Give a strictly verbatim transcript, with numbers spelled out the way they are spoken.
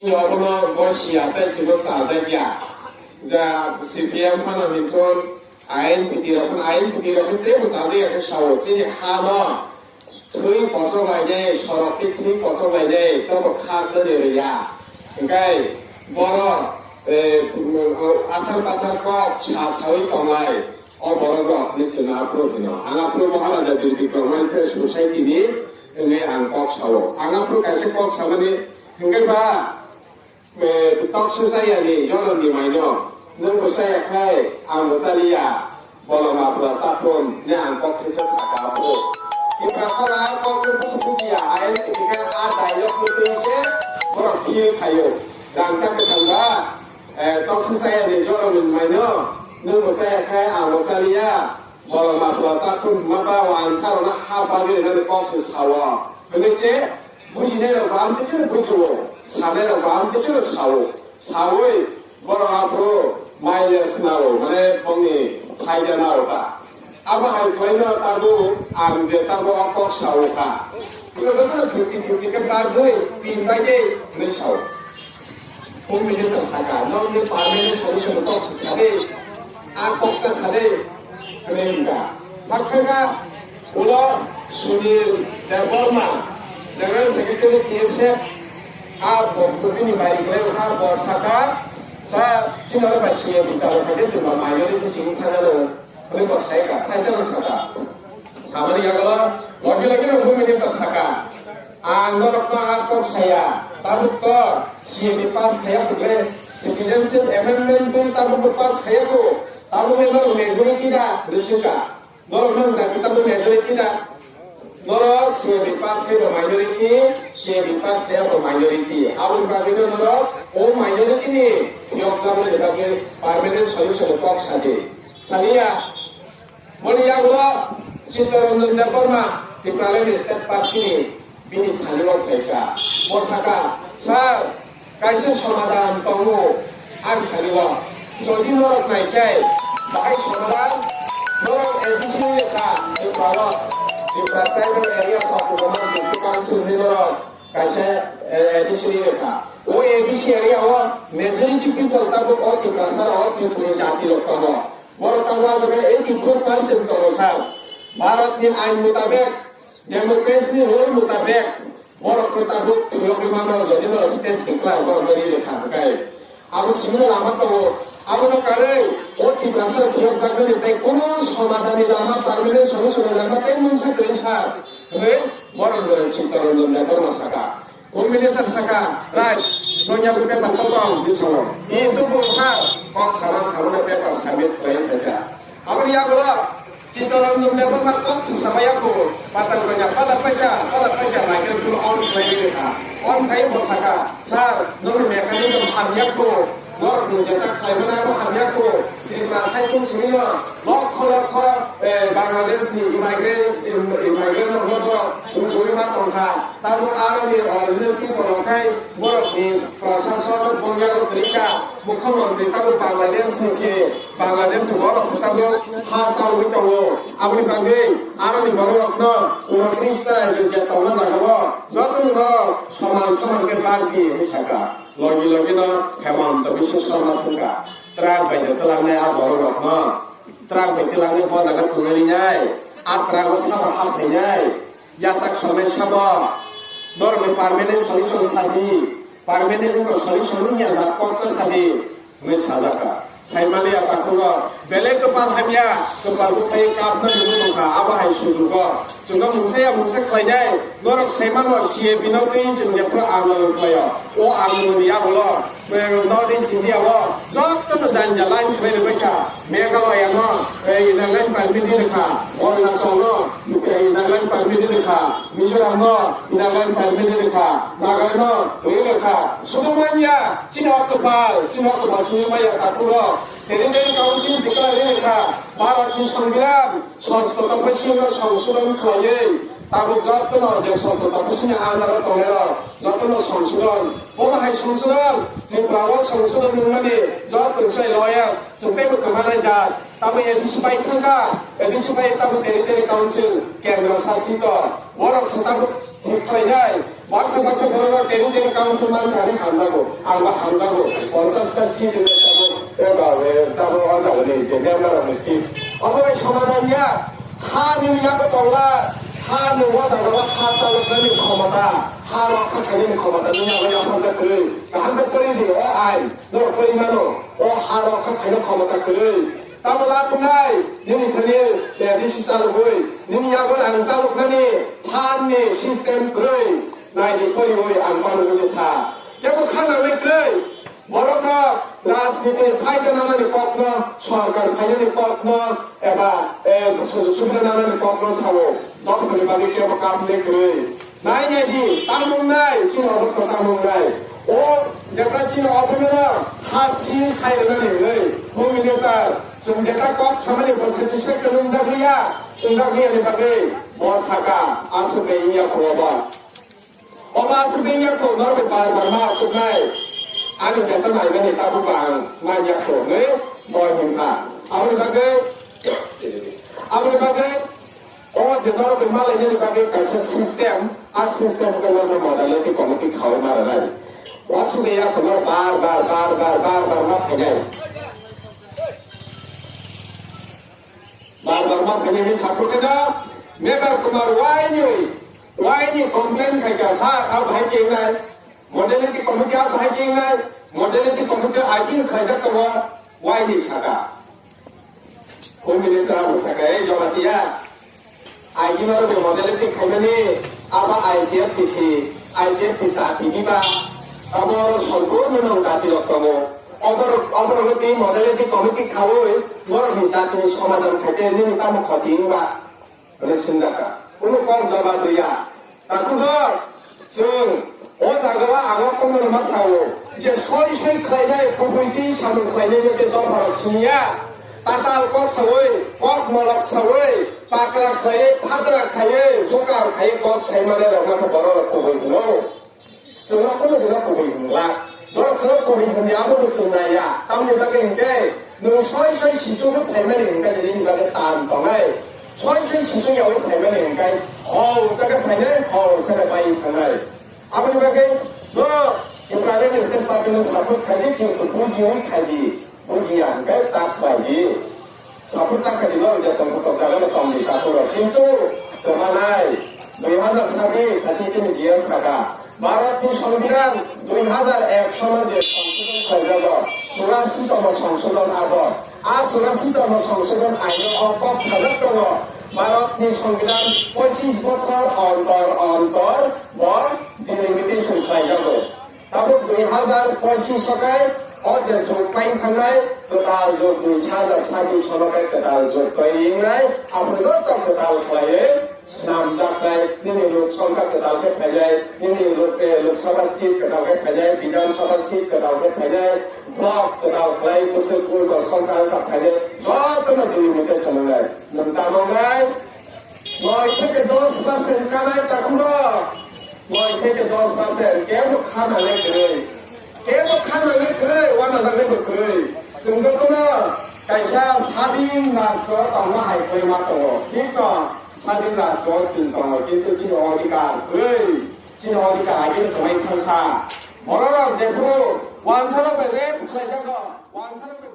Obono bo siya tei chwngno chajakya. Ja C P M phano hinthun I N P T rok phano, I N P T rok phano teibo chajakya khe sao. Chini ha no thwi kochok lainai, sorok tei thwi kochok lainai, tobo kha kwrwi rwya. Hwnkhe borok, eh, athar pathar kok sa saui tongnai. O borok rok ni chwng aphuru hino. Ang aphuru Maharaja Bir Bikram Manikya Society ni hwnwi ang kok sao. Ang aphuru kaisa kok samani hwnkhe ba, eh, tok se chaya ni jonom ni maino. Nwng bo chaya khai ang bo chaliya. Bolong aphuru chathum ni ang kok khe saka aphuru. Tiprasa ra kok ni busu bujiya. Ai khe a dialogue ni twi se borok feel khaio. Jang chak thang ba. Eh, toksa saya ni jorom ni maino, nwng bo chaya khai, ang bo chaliya, bolong ma pura chakhum ma ba o ang saro na ha bagwi rwnani kok se sao. Hwnwi che, bujinai rok bo ang tei bujo, sanai rok bo ang tei sao. Saui, borok aphuru mai le swnao, mane bongni phaida nao ta. Abo hai khlaino tabuk ang je tabuk o kok sao kha. Ilo jotono fifty fifty khe bagwi pin bai de hwnwi sao. Home Minister saka, nokni permanent solution kok se sade, a kok ta sade, hwnwi wngkha. Hakhe kha ulo Sunil Debbarma, General Secretary T S F, a bini bai khlai kha, bo saka, sa chini oro bai C A B chalo kha khe chwng ba minority simi thangano. Hwnwi bo sai kha, thaisa no saka. Samani yagulo, logi logi no Home Minister saka. Ang norok no a kok saya, tabuk to C A B pass khaya kukle, Citizenship Amendment Bill tabuk to pass khaya ku, tabuk ni norok majority da, hwnwi swngkha. Norok no jati tabuk majority da. Norok C A B pass khai bo minority, C A B pass khaya bo minority. Aboni bagwi no norok o minority ni yok jaboni bagwi permanent solution kok sadi. Saliya, boni yagulo Chittaranjan Debbarma, Tipraland State Party ni bini thani o phaikha. Bo saka, "Sir, kaisa somadhan tongo ang thani o. Jodi norok naikhai, bahai somadhan, norok A D C ni lekha, Tripura o, Tripura Tribal Area Autonomous District Council ni norok kaisa, eh, A D C ni lekha. O A D C area o majority people tabuk o Tiprasa o Tripuri jati rok tongo." Borok tabuk o jaga eighty four percent tongo, sir. Bharat ni ain mutabek, democracy ni rule mutabek, borok no tabuk thwiyogwi mano, jodi no state declare borok no riri kha hwnkhe. Abo simi lama tongo, abo no karwi o Tiprasa thwiyok jaknani tei kono somadhan ni lama, permanent solution ni lama tei mungsa kwrwi, sir, hwnwi borok no Chittaranjan Debbarma saka. Home Minister saka, right, donya bwkha paper kotong bisalo. Kintu bwkha kok sama samano paper submit khlai phaikha. Aboni yagulo Chittaranjan Debbarma kok se samaya kho, patal donya pada paikha, pada paikha, migrant khe on khlai rikha. On khai bo saka, sir, nokni mechanism hamya kho, Norok ni jesa khlaimani abo hamya kho. Tripura saichung simi no lokho lokho, eh, Bangladesh ni immigrant, im-, immigrant rok no bo tubui ma tongkha. Tamo aro ni original people rok khai borok ni prasasok bongya rok rika. Mukhyamantri tamo Bangladesh ni se, Bangladesh ni borok se tamo ha sawi tongo. Aboni bagwi aro ni borok rok no unotris ta rajyo je tongma jaga o joto ni borok soman soman khe bag di hinwi saka. Logi logi no Hemanta Biswa Sarma swngkha, truck bai de twlangnai a borok rok no, truck bai twlangnai bo jaga thwngwi rinai, a truck o sabo haphainai, yachak songnai sabo, norok ni permanent solution sadi, permanent wngkha solution wngya jat kok ta sadi, hwnwi sajak kha. Saimaliya takhungo belai kwpal hamya, kwpal buphai kapna nungwi tongkha, abo hai sujugo. Chwngno mungsa ya mungsa khlainai, norok saimano C A B no twi chwng jephru andolon khlaio. O andolon ni yagulo, eh, North East India o jotono janja line khlai rwbaikha. Meghalaya no, eh, inner line permit rwkha. Arunachal no, eh, inner line permit rwkha. Mizoram no, inner line permit rwkha. Nagaland no, rwkha. Sudu manya, chini o kwpal, chini o kwpal simi maya takhungo. Territorial Council declare kha, Bharat ni Songbidan, Sanskrit Bhashi no Songsodhon khlaiwi, tabuk jotono je Sanskrit Bhashi ni under o tongnai rok, jotono Songsodhon. Bono hai Songsodhon, Tripura o Songsodhon wngmani joto sai lawyer, chwng teibo kwmanai jat, tabuk A D C bai thangkha, A D C bai tabuk Territorial Council, Kendra Sasito, borok se tabuk Thik khlainai, baksa baksa borok teni teni council man thani hamjago, ang bo hamjago, ponchash ta seat rwjak tabuk, eba, e, tabuk o jagani je member rokni seat. Obo bai somadan ya, ha nini yago tongla, ha nwng o jagao ha chaloknani khomota, ha rokha khainani khomota nini yago yapharjak kwrwi, kaham khe kwrwi di, o ain, norok kwrwi mano, o ha rokha khaina khomota kwrwi. Tamo lakunai, nini thani, eh, bisi chalugwi, nini yago rang chaluknani, phan ni system kwrwi, naidi poriwi ang panugwi sa. Kebo kha nangnai kwrwi, borok no rajniti phaikhe nanani kokno, sorkar phainani kokno, eba, eh, sujug subida nanani kokno sao, dophani bagwi kebo kam nai kwrwi. Nai nai di, tamung nai, chini obostha tamung nai. O, jeta chini opomeno, ha si khai rwna ni hwnwi, home minister, chwng jeta kok samani bo satisfaction wngjak liya, wngjak liya ni bagwi, bo saka, aswk bai wngya kho obo. Obo aswk bai wngya kho, norok bai bar bar ma aswk nai. Ani jeta naimani tabuk bo ang manya kho hwnwi, bo hwnkha. Aboni bagwi, aboni bagwi, O je norok ni malainani bagwi kaisa system, a system khe norok modality committee khaui ma rwnai. Wasuk ya kono bar bar bar bar bar bar ma phainai. Bar bar ma phainai ni saphuru khe no Megar Kumar waini, waini complain khai kha, sir, a bahai khe nai, modality committee a bahai khe nai, modality committee a khe khaijak tongo, waini saka. Home Minister abo saka, "Ei Jamatia, I G maro be modality khaimani, abo I P F T C, I P F T C chati diba, abo oro sompurno nong jati rok tongo. Oborok, oborok ni modality committee khaui borok ni jati ni somadhan khaite nini tamo khoti wngba?" Hwnwi swngjak kha. Kunu kok jawab rwya. Takhuk rok, chwng o jagao ang o kono rwma sao je soi soi khlainai, kubui twi samung khlainai no tei dopha rok siniya. Tatal kok saui, kok molok saui, pakla khlaiwi, phatra khaiwi, jokar khaiwi kok sai manai rok no khe borok rok kubui hwno. Chwngno kunu hwnna kubui hwnla. Norok chwngno kubui hwnli abono chwng naiya. Tamoni bagwi hwnkhe nwng soi soi sichugwi phaimani hwnkhe nini bagwi tam tongnai. Soi soi sichung yaui phaimani hwnkhe hor wngkha khe phainai, hor wngkha khe bai thangnai. Aboni bagwi no Tipraland State Party no support khaidi, kintu bujiui khaidi. Bujiya hwnkhe ta khlaidi. Support ta khlaidi, no je tong kotor jaga no tong di takhuk rok. Kintu kwmanai dui hazar sabis, hachi chini G S saka. Bharat ni Songbidan dui hazar ek sono je songsodhon khlaijago, churasi tomo songsodhon abo. A churasi tomo songsodhon aino o kok sajak tongo, Bharat ni Songbidan pochis bochor ontor ontor bo delimitation khlaijago. Tabuk dui hazar pochis sokai o je jug paing thangnai, kwtal jug dui hazar sabis sono khe kwtal jug twi wngnai, aboni joto kwtal khlaiwi swnamjaknai, nini lok songkha kwtal khe phainai, nini lok, eh, Lok Sabha seat kwtal khe phainai, Bidhan Sabha seat kwtal khe phainai, block kwtal khlai bwswk kul bo songkha wngkha phainai, jotono delimitation wngnai. Nwng tamo wngnai? Noi theke dos percent kanai takhuk rok. Noi theke dos percent. Kebo khana le kwrwi. Kebo khana le kwrwi, wana jagwi bo kwrwi. Chwng jotono kaisa sadin rastro tongma hai khlai ma tongo. Thik no, sadin rastro chwng tongo, kintu chini odhikar kwrwi. Chini odhikar agini kwmai thangkha. Borok rok jephuru wansa rok bai rape khlai jago, wansa rok bai